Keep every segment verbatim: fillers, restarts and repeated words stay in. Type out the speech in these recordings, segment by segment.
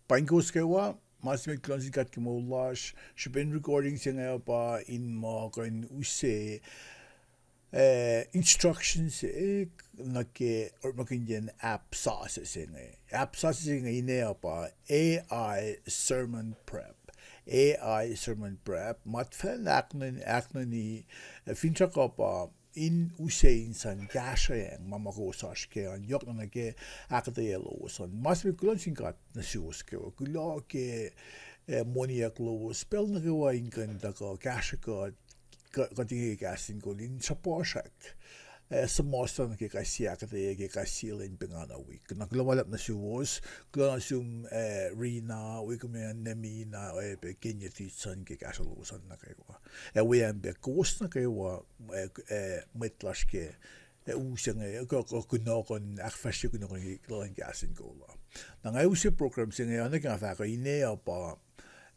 Paing kowos kwewa, ma se met kuloh nuh sin God ke moul lasr, srihpen recording se inge pa in ma kuh in use, eh, instruction se, eh, nuh ke orekmakihnyacn app sasuc se inge. App sasuc se inge ine uh pa A I Sermon Prep. A I Sermon Prep, ma tuhfahna ahknuni, ahknuni, eh, finsrak uh pa, in use in sang kahsrweacng ma ma kowos oasr kac an, yohk na nuh ke ahkuhtweyac lowos an. Ma se met kuloh nuh sin God nuh suwos kwewa, kuloh ke, eh, moniyuck lowos pacl nuh kwewa in kuh in tuhkuh kahsrwe kuht, kuht inge ke kahs in kol in sruhpuhsrak, eh, suhmuhslah nuh ke kais sie ahkuhtweyac ke kais sie lwen pacna wik. Na kuloh ma luhlahp nuh suwos, kuloh nuh sum, eh, Rina, wi kom an Nemina, oacyacpac Kenya Titson ke kahsruh lowos an nuh kwewa. Ac weacng pac kowos nuh kwewa, eh, eh, mwet lasr ke, eh, u se inge, kuh, kuh, kunohkohn, ahkfahsrye kunohkohn ke luhn kahs in kol uh. Na nga use program se inge, oacna ke nga fahk uh, ine uh pa,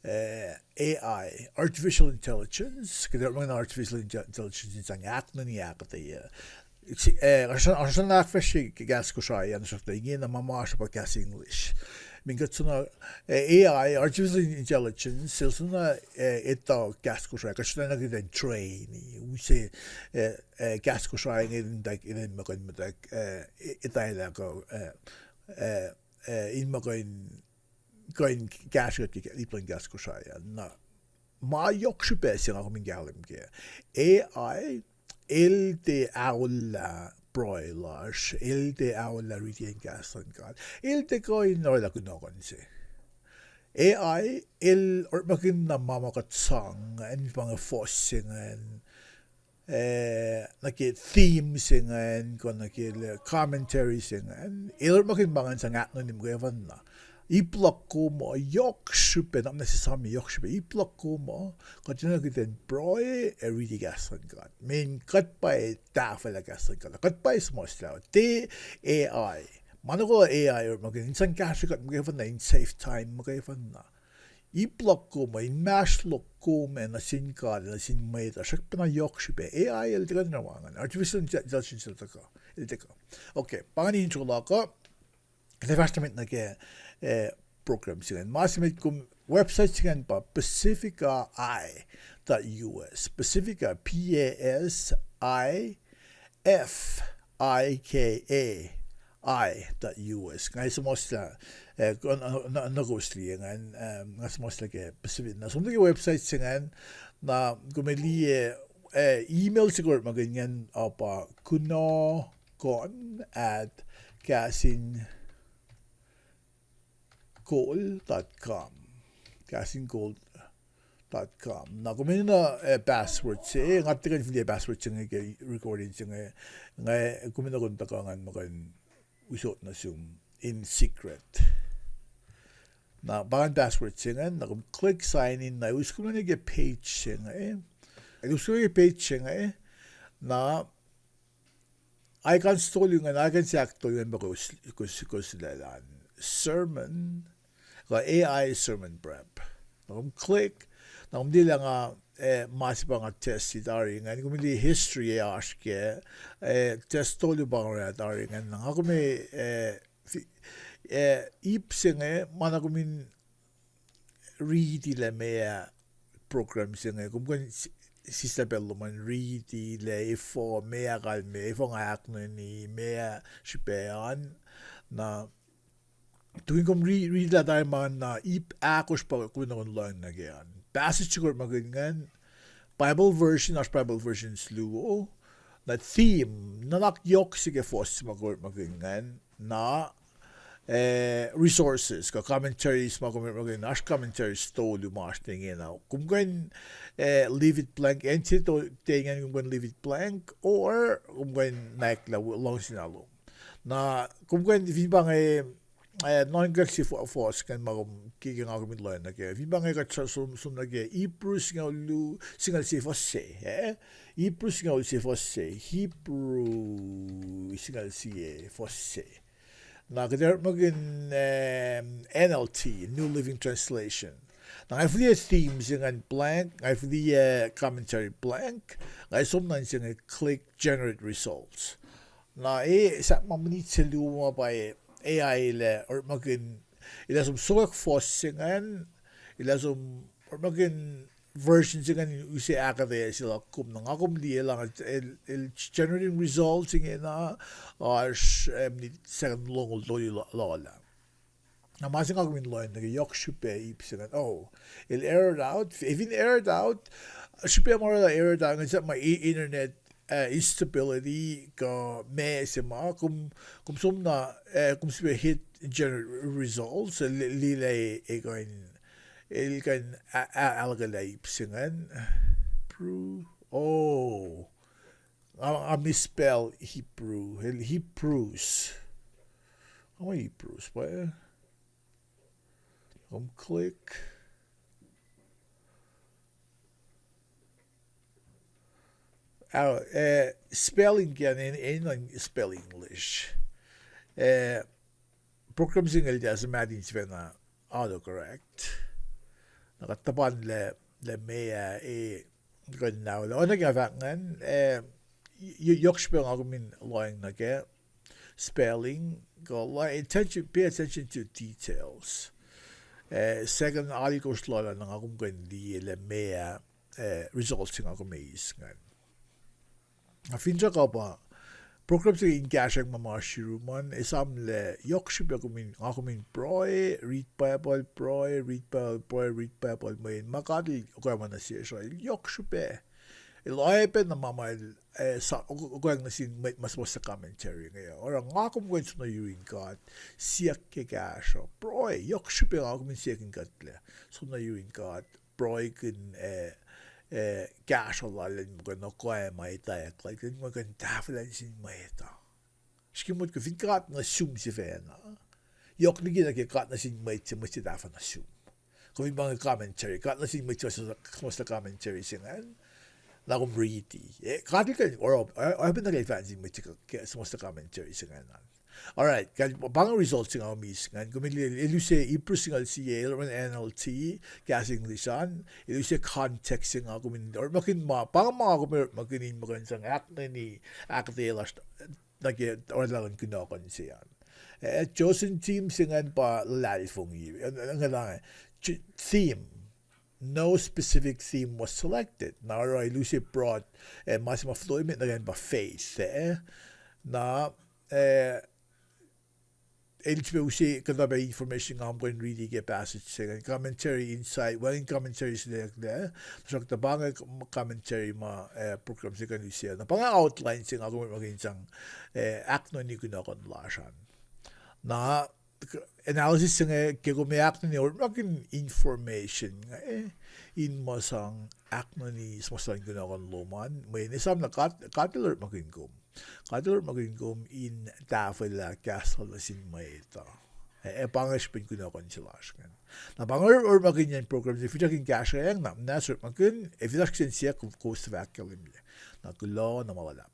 eh, A I, artificial intelligence, kuht orekmakihn artificial inte-, intelligence in sang ahknuni ahkuhtweyac. Eh, oasr, oasr na ahkfahsrye ke kahs Kosrae an, tuhsruhktuh ingena ma ma oasr pa kahs English. Min kuht soenna, eh, A I, artificial intelligence, el soenna, eh, etuh kahs Kosrae, kuht soenna nuh ke train, use, eh, eh, kahs Kosrae inge in muhkwena muhta, eh, etwaclah kuh, eh, eh, eh, in muhkwena kuh in kahsrwe kuht ke ip luhn kahs Kosrae an. Na ma yohk srihpac se nga kom in kahlwem kac, A I el tiac aollah pruhe lasr, el tiac aollah ritiyacn kahs luhn God, el tiac kuh in orwaclah kunohkohn se. A I el orekmakihn na ma ma kuht sang an, pa inge fohs se ingacn, eh, nuh ke theme se ingacn, kuh nuh ke commentary se ingacn, el orekmakihn ma ingacn sang ahknuni muhkwena. Ip luhk kom uh yohk srihpac, na, na se same yohk srihpac, ip luhk kom uh, kuht enenuh kuht in pruhe ac riti kahs luhn God. Meaning kuht pa tahfwelah kahs luhn God, kuht pa suhmuhslah, tiac A I. Ma nuh kwewa A I orekmakihn in sang kahsrwe kuht muhkwena, in save time muhkwena. Ip luhk kom uh, inmahsrlok kom ac nuh sin God, nuh sin mwet uh, srackpacna yohk srihpac. A I el tiac kuh in oruh ma ingacn. Artificial intelligence el tiac kuh, el tiac kuh. Okay, pa ingacn intro luhk uh. Kuht ac fahsr nuh met nuh ke, eh, program se ingacn. Ma se met kom website se ingacn pa pacifica I dot U S. Pacifica, P A S I F I K A I dot U S. Nga suhmuhslah, eh, na, na, na kowos liye ingacn, eh, nga suhmuhslah ke Pacific. Na som nuh ke website se ingacn, na kom liye, eh, email se kom orekmakihn ingacn uh pa kunohkohn at kahs in kol dot com. Kahs in kol dot com. Na kom enenuh, eh, password se, nga tiac kuh in fihliyac password se inge ke recording se inge, nga, kom enenuh kom tuhkuh ingacn ma kuh in usot nuh sum in secret. Na pa ingacn password se ingacn, na kom click sign in, na us kom nuh ke page se inge. Us kom nuh ke page se inge, na icon se tolu ingacn, icon se ahktolu ingacn pa kowos, kowos, kowos sulaclah an. Sermon, kuh A I sermon prep. Na kom click, na kom liye lah nga, eh, ma se pa nga test se tari ingacn, kom liye history ac oasr kac, eh, test tolu pa nga orwaclah tari ingacn, na nga kom, eh, fi-, eh, ip se inge, ma na kom in riti lah meac program se inge, kom kuh in s-, sislah pacl lom an riti lah efuh meac kalmac, efuh nga ahknuni, meac srihpac an, na tukun kom ri-, riti lah tari ma na ip ahkosr pa kom enenuh in lohng nuh ke an. Passage se kom orekmakihn ingacn, Bible version, oasr Bible versions luo, na theme, nuhnak yohk se ke fohs se ma kom orekmakihn ingacn, na, eh, resources, kuh commentaries ma kom orekmakihn, oasr commentaries tolu ma oasr ingena. Kom kuh in, eh, leave it blank, acn se to-, te ingacn kom kuh in leave it blank, or kom kuh in nwacklah luhngse na lom. Na kom kuh in fin pa inge, eh, nuhnkuh se fo-, fohs ingacn ma kom ke, ke nga kom in lohng nuh ke. Fin pa inge kuht som, som nuh ke Hebrew singucul lu-, singucul sie fohs se, eh? Hebrew singucul sie fohs se, Hebrew singucul sie fohs se. Na kuht orekmakihn, eh, N L T, New Living Translation. Na nga fihliyac theme se ingacn blank, nga fihliyac commentary blank, nga som nuh se inge click generate results. Na e sahp ma minit se luo ma pa A I lac orekmakihn El ac som sokwack fohs se ingacn, el ac som orekmakihn version se ingacn in use ahkuhtweyac se luhk kom, na nga kom liye lah el, el generating results ingena, oasr, em, second longoul tolu lal ah. Na ma se nga kom in lohacng nuh ke yohk srihpac ip se ingacn, oh, el errored out, fin errored out, srihpac ma orwaclah errored out ingacn sahp ma internet, uh, instability kuh meac se ma, kom, kom som na, uh, kom srihpac hit generate results, liye lah el kuh in, el kuh in ahluhkwelah ip se ingacn. Bru, oh, nga misspell Hebrew, el Hebrews. Nga ma Hebrews pa, kom click. Spelling ke an, enenuh in spell English. Program se inge el tiac suhmaht in sifacna autocorrect. Na kuht tuhpan lah, lah meac, e, kuh in nahlah. Oacna ke nga fahk ingacn, yohk srihpac nga kom in lohacng nuh ke spelling, kuh attention, pay attention to details. Second alkosr lal ah na nga kom kuh in liye lah meac, results se nga kom eis ingacn. Na finsrak uh pa, program se in kahsrweyuck ma ma oasr yurum an, esam lah yohk srihpac kom in, nga kom in pruhe, read Bible, pruhe, read Bible, pruhe, read Bible, mweyen ma God El okoac ma nuh sesr uh, El yohk srihpac. El oacyacpac na ma ma El, okoac nuh sin mwet ma suhmuhslah commentary inge uh. Oruh nga kom kuh in som nuh yurin God, siyuck ke kahsruh, pruhe, yohk srihpac nga kom in siyuck in kuhtlac, som nuh yurin God, pruhekihn, kahsruh lal in muh kuh in okoac ma etwacack lal, in muh kuh in tahfwelah nuh sin mwet uh. Srihke motko fin God nuh sum sifacna, yohk liki nuh ke God nuh sin mwet se, mwet se tahfuh nuh sum. Kom fin pa inge commentary, God nuh sin mwet se suhmuhslah commentary se ingacn, na kom riti, God El kuh in oruh, oacyacpac nuh ke El fahk nuh sin mwet se suhmuhslah commentary se ingacn an. All right, pa inge result se nga kom eis ingacn, kom liye, el use Hebrew singucul sie, el orekma N L T, kahs English an, el use context se nga kom in orekmakihn ma, pa inge ma nga kom orekmakihn in muh kuh in sang ahknuni, ahkuhtweyac lasr nuh ke orwaclah luhn kunohkohn se an. Chosen team se ingacn pa luhlahlfongi, theme. No specific theme was selected. Na oruh el use broad, ma se ma flow emet nuh ke an pa faith, e. Na, el srihpac use kuhtuh pac information nga kom kuh in riti ke passage se ingacn, commentary, insight, wacngihn commentary se lwelah, tuhsruhktuh pa inge commentary ma program se kuh in use. Na pa inge outline se nga kom orekmakihn sang ahknuni kunohkohn lasr an. Na analysis se inge ke kom ahknuni orekmakihn information inge in muh sang ahknuni suhmuhslah in kunohkohn lom an, mweyen esam lah God El orekmakihn kom. God El orekmakihn kom in tahfwelah kahs lal nuh sin mwet uh. Ac pa inge srihpen kunohkohn se lasr ingacn. Na pa inge orekmakihnyacn program se, finsrak in kahsrweyuck, na muhnahs orekmakihn, ac finsrak siyuck, kowos fahk kahlwem. Na kuloh na ma luhlahp.